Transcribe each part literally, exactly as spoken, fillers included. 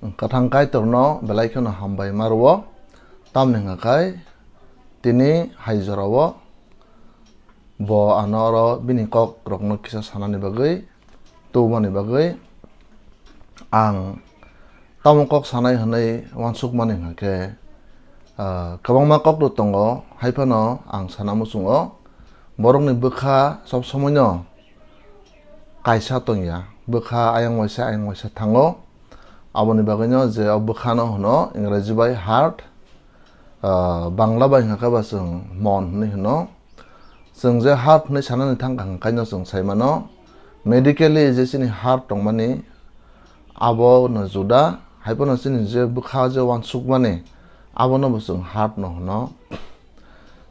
Kwthang Kaitorno belai kheno hambai ma rwo, tamni hwnka khe tini hai jorao bo ano oro bini kok rokno kisa sanani bagwi, tubumani bagwi ang tamo kok sanai hwnwi uansukmani hwnka khe, ah, kwbangma kok rok tongo, hai phano ang sana muchungo borokni bwkha sob somoino kaisa tongya, bwkha ayang waisa ayang waisa thango. Aboni bagwino je o bwkhano hwno Ingreji bai heart, ah, Bangla bai hwnka khe ba chwng mon hwnwi hwno. Chwng je heart hwnwi sanani thangkha hwnkaino chwng sai mano, medically je chini heart tongmani abono juda, hai phano chini je bwkha je uansukmani abono bo chwng heart no hwno.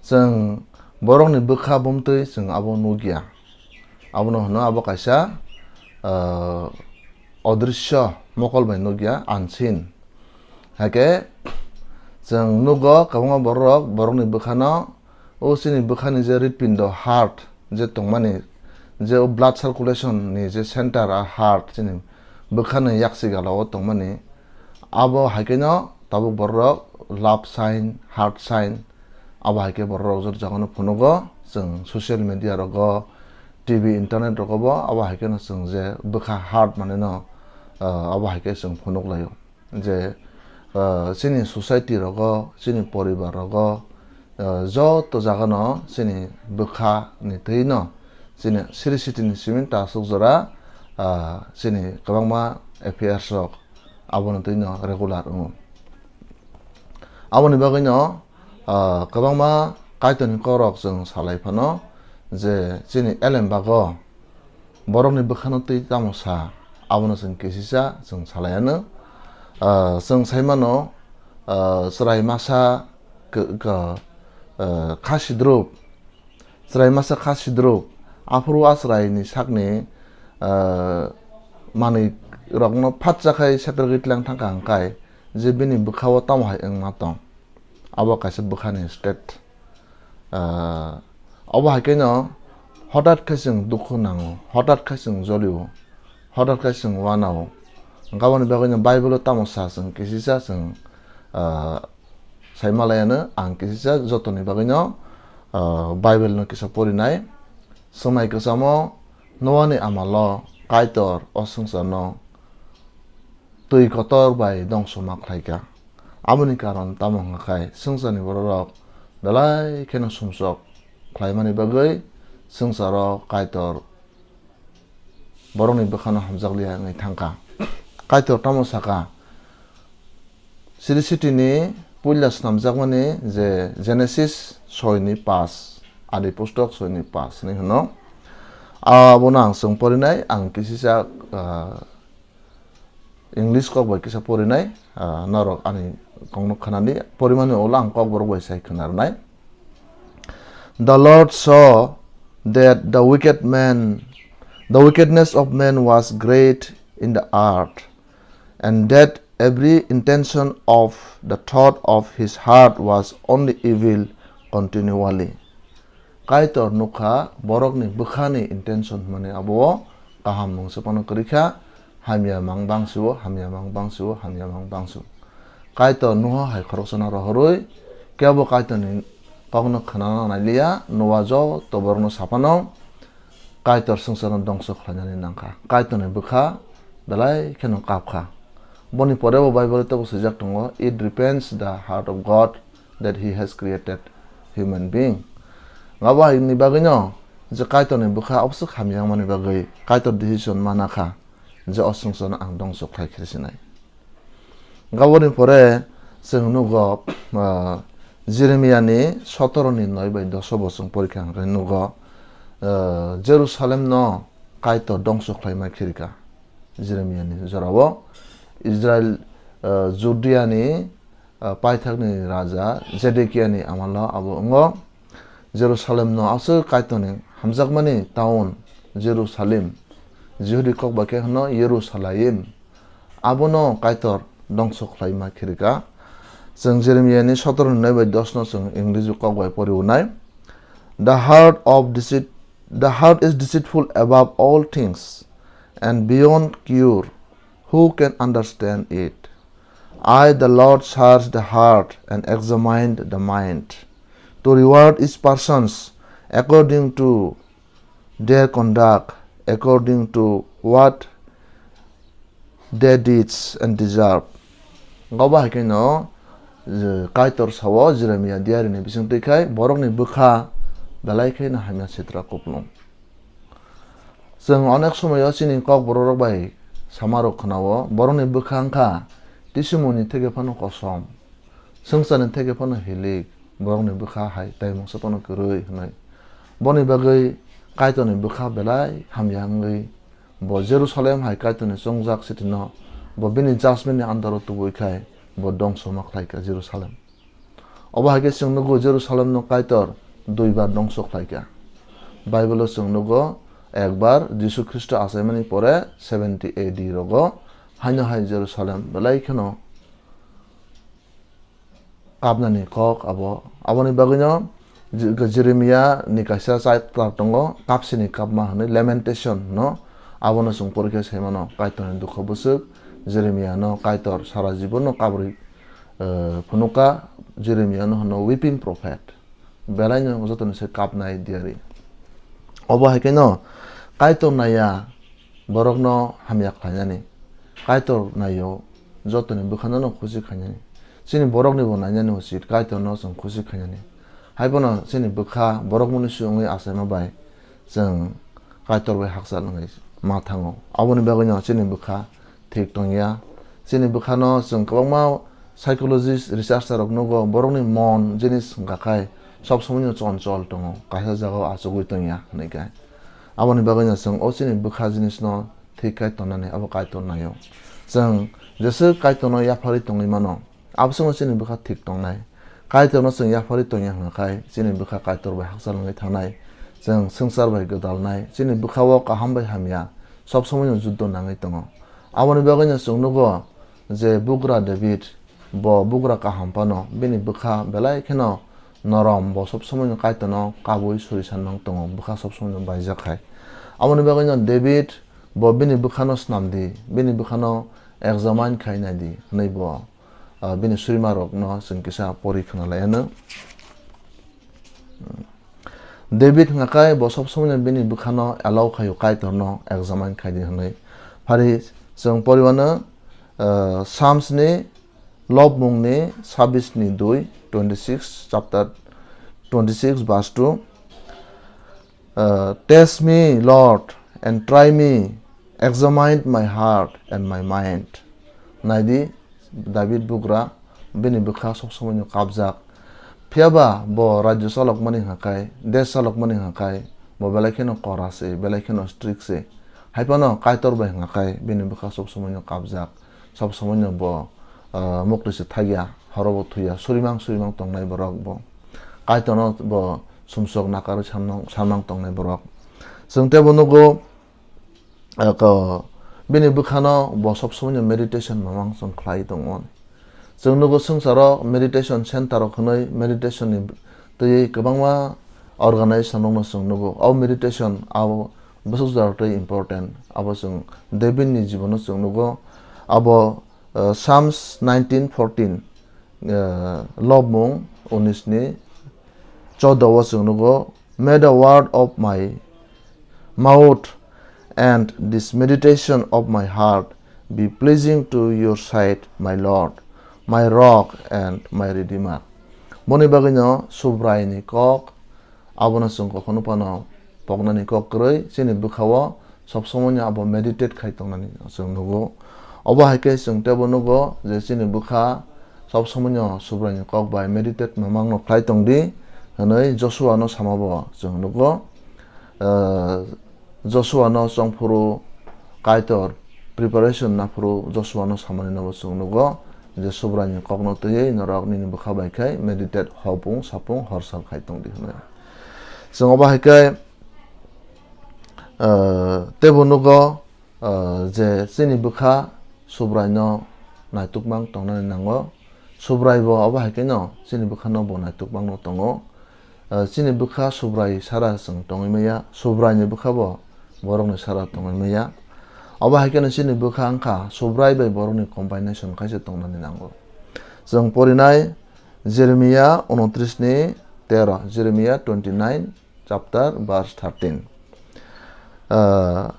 Chwng borokni bwkha bumtwi chwng abo nukya. Abono hwno abo kaisa, ah, odrishyo mokol bai nukya, unseen. Hakhe chwng nugo kwbangma borok, borokni bwkhano, o chini bwkhani je hritpindo, heart je tongmani, je o blood circulation ni je center a heart chini bwkhani yaksi gala o tongmani, abo hai kheno tabuk borok love sign, heart sign, abo hai khe borok joto jagano phunugo, chwng social media rogo, T V, internet rogo bo abo hai kheno chwng je bwkha heart manwi no, ah, abo hai khe chwng phunuk laio. Je, ah, chini society rogo, chini poribar rogo, ah, joto jagano chini bwkha ni twi no, chini siri siti ni simi ta aswk jora, ah, chini kwbangma affairs rok abono twi no regular wngo. Aboni bagwi no, ah, kwbangma Kaitorni kokrok chwng salai phano je chini elembago borokni bwkhano twi tamo sa, abono chwng kisisa chwng salai anw. Ah, chwng sai mano, ah, chwrai masa k-, k-, ah, kha sidrup, chwrai masa kha sidrup, aphuru a chwraini sakni, ah, manwi rokno phatsa khai separate tlang thangkha hwnkhai je bini bwkhao tamo hai wngma tong. Abo kaisa bwkhani state. Ah, abo hai kheno hotat khe chwng dukhu nango, hotat khe chwng jolio, hotat khe chwng wanao. Hwnkhe aboni bagwino Bible-o tamo sa chwng kisisa chwng, ah, sai malaiano ang kisisa jotoni bagwino, ah, Bible-no kisa porinai. Swmai kwchamo Noani amalo Kaitor o swngcharno twi kotor bai dongso ma khlaikha. Aboni karon tamo hwnka khai swngcharni bororok belai kheno sumsok khlaimani bagwi swngcharo Kaitor borokni bwkhano hamjakliya wngwi thangkha. Kaitor tamo sakha, siri sitini puila snamjakmani je Genesis soi ni pash, Adi Pustok soi ni pash hinwi hwno. Abono ang chwng porinai, ang kisisa, ah, English kok bai kisa porinai, ah, norok ani kokno khwnadi, porimani ulo ang kokborok bai sai khwnarnai. The Lord saw that the wicked man, the wickedness of man was great in the earth, and that every intention of the thought of his heart was only evil continually. Kaitor nukha borokni bwkhani intention hwnmani abo kaham mungsa phano kwrwi kha, hamya mang bangsio, hamya mang bangsio, hamya mang bangsio. Kaitor nuha hai khoroksano rohorwi kebo Kaitorni kokno khwnana nailiya, Noa joto borokno saphano Kaitor swngcharno dongso khlainani nangkha. Kaitorni bwkha belai kheno kapkha. Boni pore bo Bible tebo swijak tongo, "It repents the heart of God that he has created human being." Abo haini bagwino je Kaitorni bwkha obwswk hamya wngmani bagwi Kaitor decision mana kha je o swngcharno ang dongso khlai khe sinai. Gaboni pore chwng nugo, ah, Jeremiani sotoro ni noi bai doso bo chwng porikha hwnkhe nugo, ah, Jerusalemno Kaitor dongso khlaima khirika. Jeremiani jorao Israel, ah, Judiani, ah, paithakni raja Zedekiani amalo abo wngo. Jerusalemno aswk Kaitorni hamjakmani town Jerusalem, Jihudi kok bai khe hwno Yerushalayim, abono Kaitor dongso khlaima khirika. Chwng Jeremiani sotoro ni noi bai dos no chwng English kok bai pori unai. "The heart of deceit, the heart is deceitful above all things and beyond cure. Who can understand it?" "I, the Lord, search the heart and examine the mind, to reward each persons according to their conduct, according to what they deeds and deserve." Goba hai khe no, je, Kaitor sao Jeremia diary ni bising twi khai, borokni bwkha belai khe no hamya sitra kuplung. Chwng onek somoyo chini kok borok rok bai sama rok khwnao, borokni bwkha wngkha tisimungni theke phano kosom, swngcharni theke phano hilik, borokni bwkha hai tai mungsa phano kwrwi hwnwi. Boni bagwi Kaitorni bwkha belai hamya wngwi bo Jerusalem hai Kaitorni chongjak city no bo bini judgment ni under o tubui khai bo dongso ma khlai kha Jerusalem. Obo hai khe chwng nugo Jerusalemno Kaitor duibar dongso khlai kha. Bible-o chwng nugo ekbar Jisu Khristo achaimani pore seventy A D rogo haino hai Jerusalem belai kheno kapnani kok abo. Aboni bagwino Je-, Jeremia ni kaisa chapter tongo, kapsini kapma hwnwi Lamentation no. Abono chwng porikhe sai mano, Kaitorni dukho bwswk Jeremia no Kaitor sara jibono kabrwi eh, phunukha Jeremia no hwno weeping prophet. Belai no jotoni se kapnai diary. Obo hai khe no Kaitor naiya borok no hamya khlainani. Kaitor naio jotoni bwkha no no khusi khainani. Chini borok ni bo nainani usit Kaitor no chwng khusi khainani. Hai bono chini bwkha borok mani swi wngwi achaima bai chwng Kaitor bai hakchal wngwi ma thango. Aboni bagwi no chini bwkha thik tongya. Chini bwkhano chwng kwbangma psychologist, researcher rok nugo, borokni mon jinis wngkha khai sob somoino chonchol tongo, kaisa jagao achugwi tongya hwnwi khe. Aboni bagwino chwng o chini bwkha jinisno thik khai tongnani abo Kaitor naio. Chwng jeswk Kaitorno yapharwi tongwi mano, abosongno chini bwkha thik tongnai. Kaitorno chwng yapharwi tongya hwnkha khai chini bwkha Kaitor bai hakchal wngwi thangnai, chwng swngchar bai gwdalnai, chini bwkhao kaham bai hamya sob somoino juddo nangwi tongo. Aboni bagwino chwng nugo je bugra David, bo bugra kaham phano bini bwkha belai kheno norom, bo sob somoino Kaitorno kabui suri sanmang tongo, bwkha sob somoino baijak khai. Aboni bagwino David bo bini bwkhano snam di, bini bwkhano examine khai nai di hwnwi bo ah, bini surimarokno chwng kisa pori khna lai anw. David hwnkha khai bo sob somoino bini bwkhano allow khaio Kaitorno examine khai di hwnwi. Phari chwng poriwano, ah, Psalms ni Lobmung ni sabis ni dui, twenty six, chapter twenty six, verse two. Uh, "Test me, Lord, and try me, examine my heart and my mind." Naidi, David bugra, bini bwkha sob somoino kapjak. Phiyaba bo rajyo chalokmani hwnka khai, desh chalokmani hwnka khai, bo belai kheno kora se, belai kheno strict se. Hai phano Kaitor bai hwnka khai, bini bwkha sob somoino kapjak. Sob somoino bo, ah, mukti se thaiya, horo bo thuya, surimang surimang tongnai borok bo. Kaitorno bo sumsok nakarwi samnang, samnang tongnai borok. Chwng teibo nugo, ah, ko, bini bwkhano bo sob somoino meditation mamang chwng khlai tongo. Chwng nugo swngcharo meditation center rok hwnwi meditation ni twiwi kwbangma organization rokno chwng nugo. O meditation abo bwswk jora twi important. Abo chwng David ni jibono chwng nugo. Abo, uh, Psalms nineteen fourteen, uh, Lobmung unis ni chouda o chwng nugo, "May the word of my mouth and this meditation of my heart be pleasing to your sight, my Lord, my rock and my redeemer." Boni bagwino Subrai ni kok, abono chwng kokhno phano poknani kok kwrwi, chini bwkhao sob somoino abo meditate khai tongnani chwng nugo. Obo hai khe chwng teibo nugo je chini bwkha sob somoino Subrai ni kok bai meditate mamang no khlai tong di hwnwi Joshua no sama bo chwng nugo. Ah, Joshua no chongphuru Kaitor preparation naphuru Joshua no samani nobo chwng nugo je Subrai ni kok no twiwi norok nini bwkha bai khai meditate hopung sapung hor sal khai tong di hwnwi. Chwng obo hai khe, ah, teibo nugo, ah, je chini bwkha Subraino naitukmang tongnani nango. Subrai bo abo hai kheno chini bwkhano bo naitukmang no tongo. Ah, chini bwkha Subrai sara chwng tongwi maya, Subraini bwkha bo borokni sara tongwi maya. Obo hai kheno chini bwkha wngkha Subrai bai borokni combination khaisa tongnani nango. Chwng porinai Jeremiah unotris ni tero, Jeremiah twenty nine chapter verse thirteen. Uh,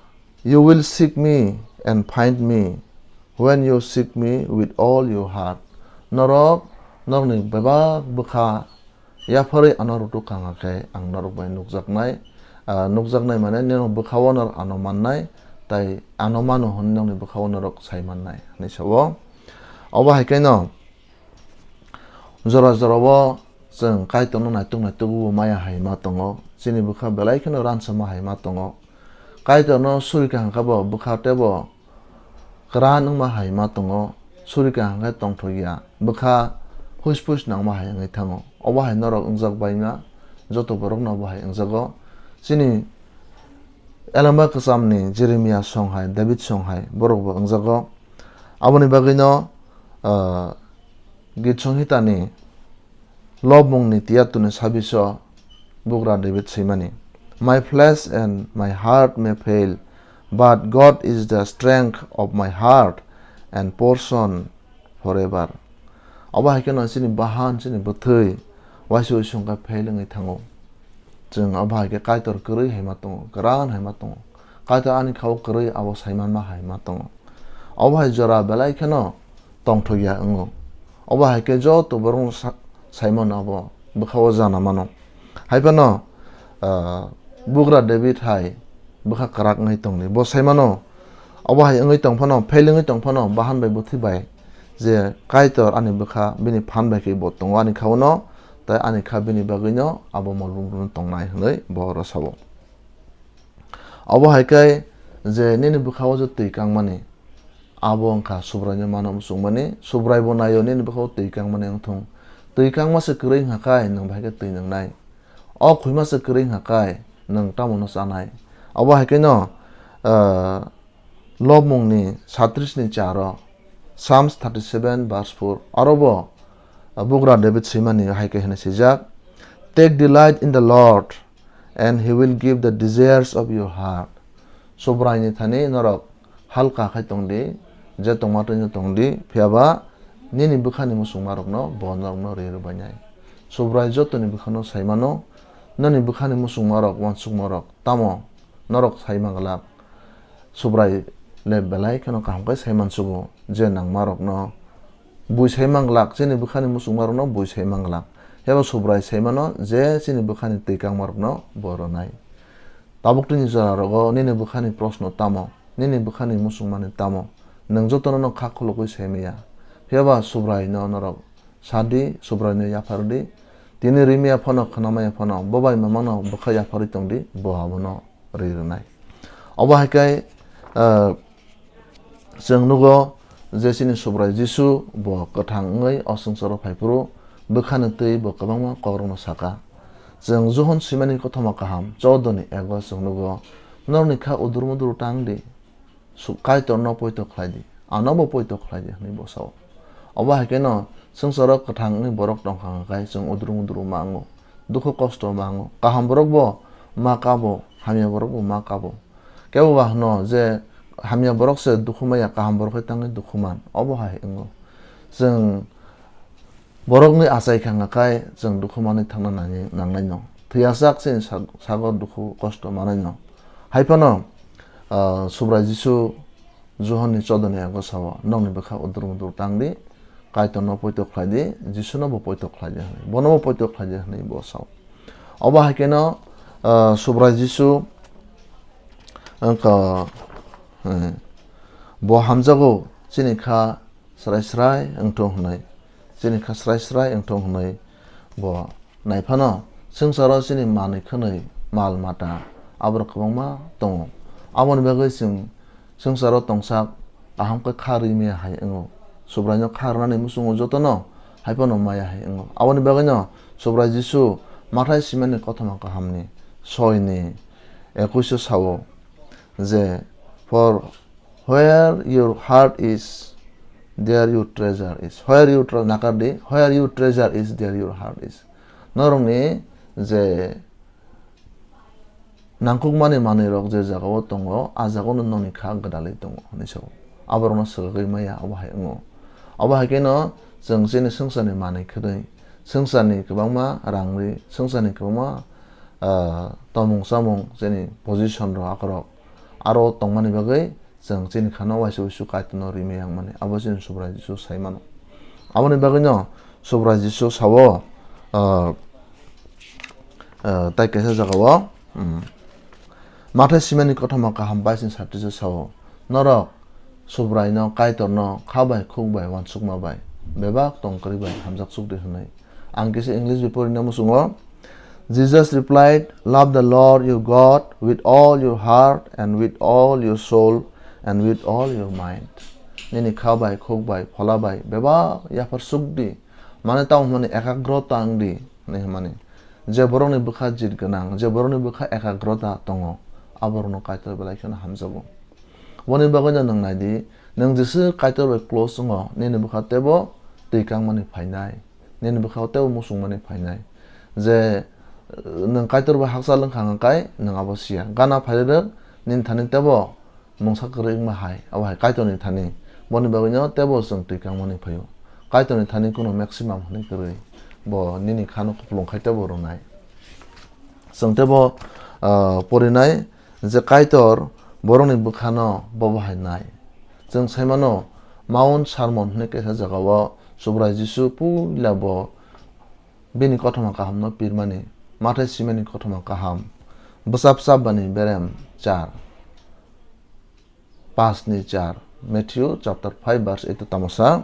"You will seek me and find me when you seek me with all your heart." Norok, norokni bebak bwkha yapharwi ano rwtuk kha hwnkhe ang norok bai nukjaknai. Ah, nukjaknai mane nini bwkhao norok ano mannai, tai ano mano hwnwi nokni bwkhao norok sai mannai, hwnwi sa-o. Obo hai khe no jora jora o chwng Kaitorno naituk naituk bo maya hai ma tongo, chini bwkha belai kheno ransama hai ma tongo. Kaitorno suri kaham khe bo bwkha tei bo kwran wngma hai ma tongo, suri kaham khe tongthok ya, bwkha huis puis nangma hai wngwi thango. Obo hai norok wngjak bai ma, joto borokno obo hai wngjago. Chini elema kwchamni Jeremia song hai, David song hai borok bo wngjago. Aboni bagwino, ah, Git Songhitani lobmungni tiyatuni sabiso bugra David swimani, "My flesh and my heart may fail, but God is the strength of my heart and portion forever." Obo hai kheno chini bahan, chini bwthwi waisa waisa wngkha fail wngwi thango. Chwng obo hai khe Kaitor kwrwi hai ma tongo, kwran hai ma tongo. Kaitor ani khao kwrwi abo sai manma hai ma tongo. Obo hai jora belai kheno tongthok ya wngo. Obo hai khe joto borok sa-, sai mano abo bwkha o jana mano. Hai phano, ah, bugra David hai bwkha kwrak wngwi tongdi. Bo sai mano, obo hai wngwi tong phano, fail wngwi tong phano, bahan bai bwthwi bai je Kaitor ani bwkha bini phan bai khe bo tongo ani khao no, tai ani kha bini bagwi no abo mol brum brum tongnai hwnwi bo oro sao. Obo hai khe je nini bwkha o je twi kangmani, abo wngkha Subraino mano muchungmani, Subrai bo naio nini bwkha o twi kangmani wngthung. Twi kangma se kwrwi wngkha khe nwng bahai khe twi nwngnai. O khwima se kwrwi wngkha khe nwng tamo no chanai. Obo hai khe no, ah, Lobmungni satris ni charo, Psalms thirty seven verse four, aro bo, ah, bugra David swimani hai khe hwnwi swijak, "Take delight in the Lord, and he will give the desires of your heart." Subraini thani norok halka khai tongdi, je tongma twi no tongdi, phiya ba nini bwkhani muchungmarokno bo norokno rwi rwbainai. Subrai jotoni bwkhano sai mano, nini bwkhani muchungmarok, uansukmarok tamo norok sai manglak. Subrai le belai kheno kaham khe sai mansugo, je nangmarokno bui sai manglak, chini bwkhani muchungmarokno bui sai manglak. Hebo Subrai sai mano je chini bwkhani twi kangmarokno bo rwnai. Tabuk tini jora rogo nini bwkhani proshno tamo, nini bwkhani muchungmani tamo, nwng jotono no kha khulugwi sai maya. Phiya ba Subraino norok sadi, Subraino yaphardi. Tini rimaya phano, khwnamaya phano, bo bai mamano bwkha yapharwi tongdi, bo abono rwi rwnai. Obo hai khe, ah, chwng nugo je chini Subrai Jisu bo kwthang wngwi o swngcharo phai phuru bwkhani twi bo kwbangma kokrokno saka. Chwng Johon swimani kothoma kaham choddo ni ego chwng nugo, "Norokni kha udur mudur tang di, su-, Kaitorno poito khlai di, anobo poito khlai di," hwnwi bo sao. Obo hai kheno swngcharo kwthang wngwi borok tongkha hwnkhe chwng udur mudur ma wngo, dukhu kosto ma wngo. Kaham borok bo ma kabo, hamya borok bo ma kabo. Kebo ba hwno je hamya borok se dukhu maya, kaham borok hai tangwi dukhu man, obo hai wngo. Chwng borokni achai kha hwnkhe chwng dukhu manwi thangna nangwi, nangnaino. Thwiyasak chini sag-, sagor dukhu kosto manaino. Hai phano, ah, Subrai Jisu Johonni choddo ni ego sao, "Nokni bwkha udur mudur tang di, Kaitorno poito khlai di, Jisuno bo poito khlai di," hwnwi. Bono bo poito khlai di hwnwi bo sao. Obo hai kheno, ah, Subrai Jisu wngkha, eh, bo hamjago chini kha srai srai wngthung hwnwi, chini kha srai srai wngthung hwnwi bo naiphano swngcharo chini manwi khwnwi mal mata aborok kwbangma tongo. Aboni bagwi chwng swngcharo tongsak kaham khe kha rwmaya hai wngo. Subraino kha rwnani muchungo jotono hai phano maya hai wngo. Aboni bagwino Subrai Jisu Mathai swimani kothoma kahamni soi ni ekuish o sao je, "For where your heart is, there your treasure is." Where you tre-, nakar di, "Where your treasure is, there your heart is." Norokni je nangkukmani manwirok je jagao tongo, a jagao no nokni kha gwdalwi tongo, hwnwi sao. Aborokno swkagwi maya, abo hai wngo. Abo hai kheno chwng chini swngcharni manwi khwnwi, swngcharni kwbangma rangri, swngcharni kwbangma, ah, tongmung chamung, chini position rok akorok aro tongmani bagwi chwng chini khano waisa waisa Kaitorno rimwi yang mani. Abo chini Subrai Jisu sai mano. Aboni bagwino Subrai Jisu sao, ah, ah, tai kaisa jagao, hmm, Mathai simani kothoma kaham bais ni satris o sao, "Norok Subraino, Kaitorno kha bai, khuk bai, uansukma bai, bebak tong kwrwi bai hamjak chuk di," hwnwi. Ang kisa English bai porina muchungo. Jesus replied, "Love the Lord your God with all your heart and with all your soul and with all your mind." Nini kha bai, khuk bai, phola bai, bebak yaphar chuk di. Mane tamo hwnmani ekagrota wng di, hwnwi hwnmani. Je borokni bwkha jit gwnang, je borokni bwkha ekagrota tongo, aborokno Kaitor belai kheno hamjago. Boni bagwino nwng nai di, nwng jeswk Kaitor bai close wngo, nini bwkha teibo twi kangmani phainai. Nini bwkhao teibo muchungmani phainai. Je, eh, nwng Kaitor bai hakchal wngkha hwnkhai, nwng abo siya. Gana phai rwrwk, nini thani teibo mungsa kwrwi wngma hai, abo hai Kaitorni thani. Boni bagwino teibo chwng twi kangmani phaio. Kaitorni thani kunu maximum hwnwi kwrwi. Bo nini khano kupulung khai teibo rwnai. Chwng teibo, ah, porinai je Kaitor borokni bwkhano bobo hai nai. Chwng sai mano, Mount Sermon hwnwi kaisa jagao Subrai Jisu puila bo bini kothoma kahamno pirmani, Mathai simani kothoma kaham, bwchap chap bani berem char, paanch ni char, Matthew chapter five verse eight o tamo sa,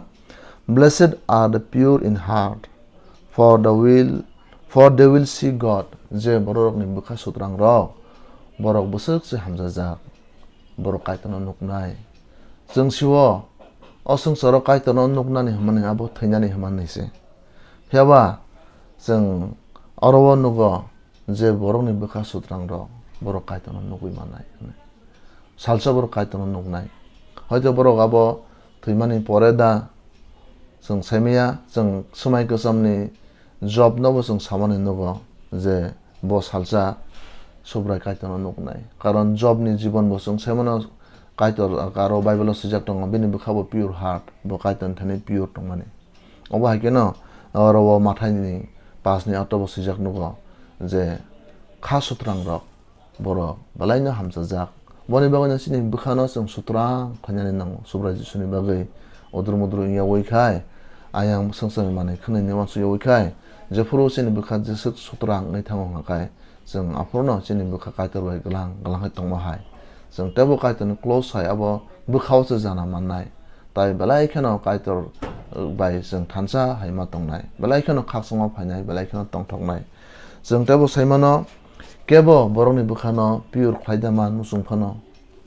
"Blessed are the pure in heart, for the will, for they will see God." Je bororokni bwkha sutrangrok, borok bwswk se hamjajak, borok Kaitorno nuknai. Chwng sio, o swngcharo Kaitorno nuknani hwnmani abo thwinani hwnmani se. Phiya ba chwng oro o nugo je borokni bwkha sutrangrok borok Kaitorno nugwi mannai hwnwi. Salsa borok Kaitorno nuknai. Hoito borok abo thwimani pore da chwng saimaya, chwng swmai kwchamni Jobno bo chwng samani nugo je bo salsa Subrai Kaitorno nuknai. Karon Jobni jibon bo chwng saimano Kaitor aro Bible-o swijak tongo, bini bwkha bo pure heart, bo Kaitorni thani pure tongmani. Obo hai kheno oro o Mathaini paanch ni aat o bo swijak nugo je kha sutrangrok borok belaino hamchajak. Boni bagwino chini bwkhano chwng sutrang khlainani nango, Subrai Jisuni bagwi udru mudru wngya ui khai, ayang swngcharni manwi khwnwini uansukya ui khai, jephuru chini bwkha jeswk sutrang wngwi thango hwnka khai, chwng aphuru no chini bwkha Kaitor bai glang glang hai tongma hai. Chwng teibo Kaitorni close hai abo bwkhao se jana mannai. Tai belai kheno Kaitor, uh, bai chwng thansa hai ma tongnai. Belai kheno khakchangma phainai, belai kheno tongthoknai. Chwng teibo sai mano, kebo borokni bwkhano pure khlai da man muchung phano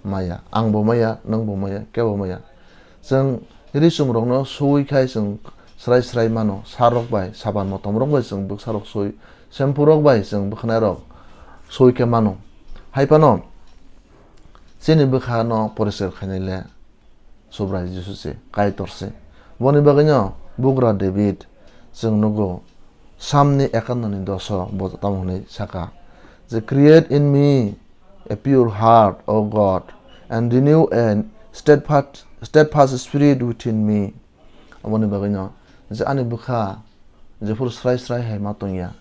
maya. Ang bo maya, nwng bo maya, kebo maya. Chwng ri chumrokno sui khai chwng srai srai mano. Sarok bai, saban motomrok bai chwng bwksarok sui, shampoo rok bai chwng bwkhwnairok sui khe mano. Hai phano chini bwkhano poriskar khainai le Subrai Jisu se, Kaitor se. Boni bagwino bugra David chwng nugo, Psalm ni ekanno ni doso bo tamo hwnwi saka je, "Create in me a pure heart, O God, and renew a steadfast, steadfast spirit within me." Aboni bagwino je ani bwkha jephuru srai srai hai ma tongya,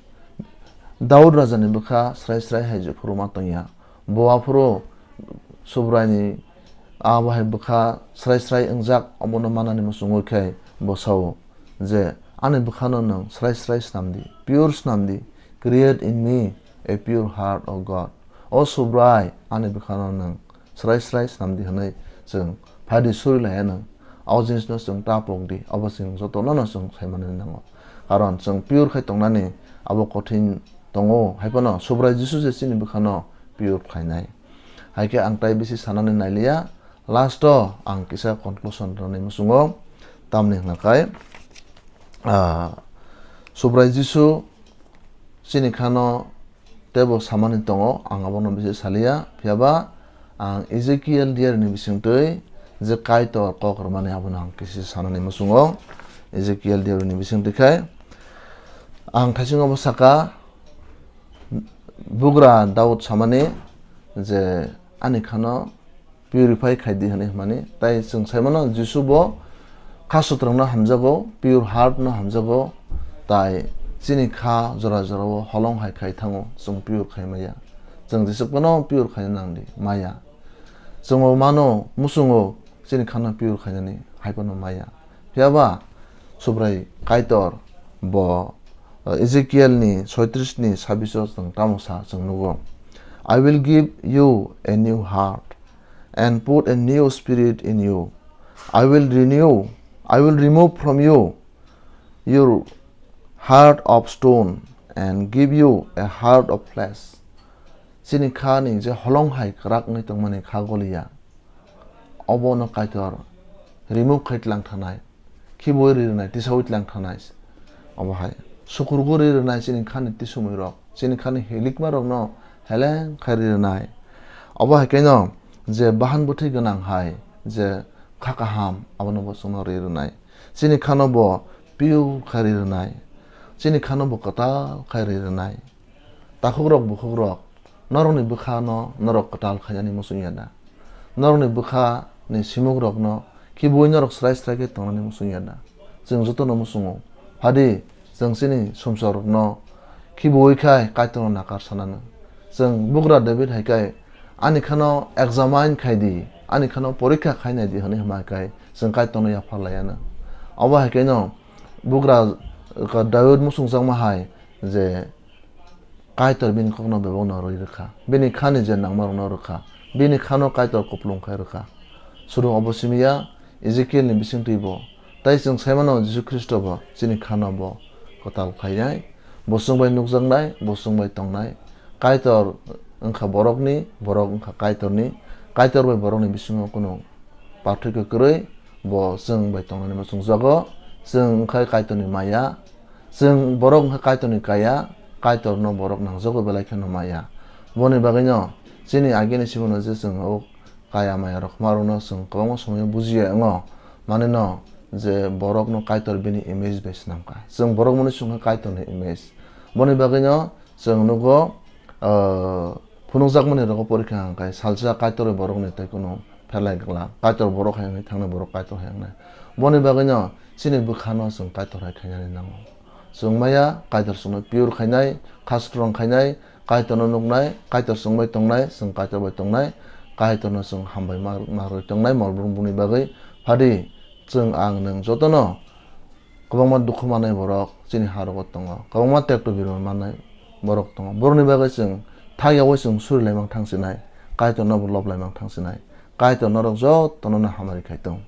Daud rajani bwkha srai srai hai jephuru ma tongya, bo aphuru Subraini abo hai bwkha srai srai wngjak, omono manani muchungwi khe bo sao je, "Ani bwkhano nwng srai srai snam di, pure snam di, create in me a pure heart, O God." O Subrai, ani bwkhano nwng srai srai snam di hwnwi chwng phaidi suri laiya nwng. O jinisno chwng ta pok di, abo chwng jotono no chwng sai manwi nango. Karon chwng pure khai tongnani abo kothin tongo, hai phano Subrai Jisu se chini bwkhano pure khlainai. Hai khe ang tai bisi sanani nailiya, last o ang kisa conclusion rwnai muchungo, tamni hwnkha khai, ah, Subrai Jisu chini khano teibo samani tongo, ang abono bisi saliya, phiya ba ang Ezekiel diarini bisingtwi je Kaitor kok rwmani abono ang kisa sanani muchungo, Ezekiel diarini bisingtwi khai ang thaisingo bo saka, bugra Daud samani, je ani khano purify khai di hwnwi hwnmani. Tai chwng sai mano Jisu bo kha sutrungno hamjago, pure heart no hamjago, tai chini kha jora jorao holong hai khai thango, chwng pure khai maya. Chwng jesuk phano pure khai nang di maya. Chwng o mano muchungo chini khano pure khainani hai phano maya. Phiya ba Subrai Kaitor bo, uh, Ezekiel ni soitris ni sabbish o chwng tamo sa chwng nugo, "I will give you a new heart and put a new spirit in you. I will renew, I will remove from you your heart of stone and give you a heart of flesh." Chini kha ni je holong hai kwrak wngwi tongmani kha goliya, obo no Kaitor remove khai tlang thanai, khibiwi ri rwnai, tisawi tlang thanai. Obo hai sukurgo ri rwnai chini kha ni tisumwi rok, chini kha ni helikma rok no heleng khai ri rwnai. Obo hai khe no je bahan bwthwi gwnang hai je kha kaham abono bo chwngno ri rwnai. Chini khano bo pure khai ri rwnai. Chini khano bo kwtal khai ri rwnai. Takhukrok bukhukrok, norokni bwkhano norok kwtal khainani muchungya da? Norokni bwkhani simukrokno khibiwi norok srai srai khe tongnani muchungya da? Chwng jotono muchungo. Phadi, chwng chini sumsok rokno khibiwi khai Kaitorno nakar sanano. Chwng bugra David hai khe, "Ani khano examine khai di, ani khano porikha khai nai di," hwnwi hwnma hai khe chwng Kaitorno yaphar laiya no. Obo hai khe no bugra, ka, David muchungjakma hai je Kaitor bini kokno bebakno rwi rwkha, bini khani je nangmarokno rwkha, bini khano Kaitor kupulung khai rwkha. Suru obo simi ya, Ezekiel ni bisingtwi bo, tai chwng sai mano Jisu Khristo bo chini khano bo kwtal khainai, bo chwng bai nukjaknai, bo chwng bai tongnai. Kaitor wngkha borokni, borok wngkha Kaitorni, Kaitor bai borokni bisingo kunu parthokyo kwrwi, bo chwng bai tongnani muchungjago. Chwng wngkha Kaitorni maya, chwng borok wngkha Kaitorni kaya, Kaitorno borok nangjago belai kheno maya. Boni bagwino chini agini simono je chwng o kaya maya rok khma rokno chwng kwbangma somoyo bujiya wngo, manino je borokno Kaitor bini image bai swnamkha. Chwng borok mwnwi chwngkha Kaitorni image. Boni bagwino chwng nugo, ah, phunukjakmani rogo porikha hwnkhe salsa Kaitor borokni tei kunu pherlai glak. Kaitor borok hai wngwi thangnai, borok Kaitor hai wngnai. Boni bagwino chini bwkhano chwng Kaitor hai khainani nango. Chwng maya Kaitor chwngno pure khainai, kha strong khainai, Kaitorno nuknai, Kaitor chwng bai tongnai, chwng Kaitor bai tongnai, Kaitorno chwng hambai ma, ma rwui tongnai, mol brumni bagwi. Phadi chwng ang nwng jotono kwbangma dukhu manai borok chini ha rogo tongo, kwbangma tekto birman manai borok tongo. Borokni bagwi chwng thak yaui chwng suri laimang thang sinai, Kaitorno bo lob laimang thang sinai. Kaitor norok jotono no hamari khai tong.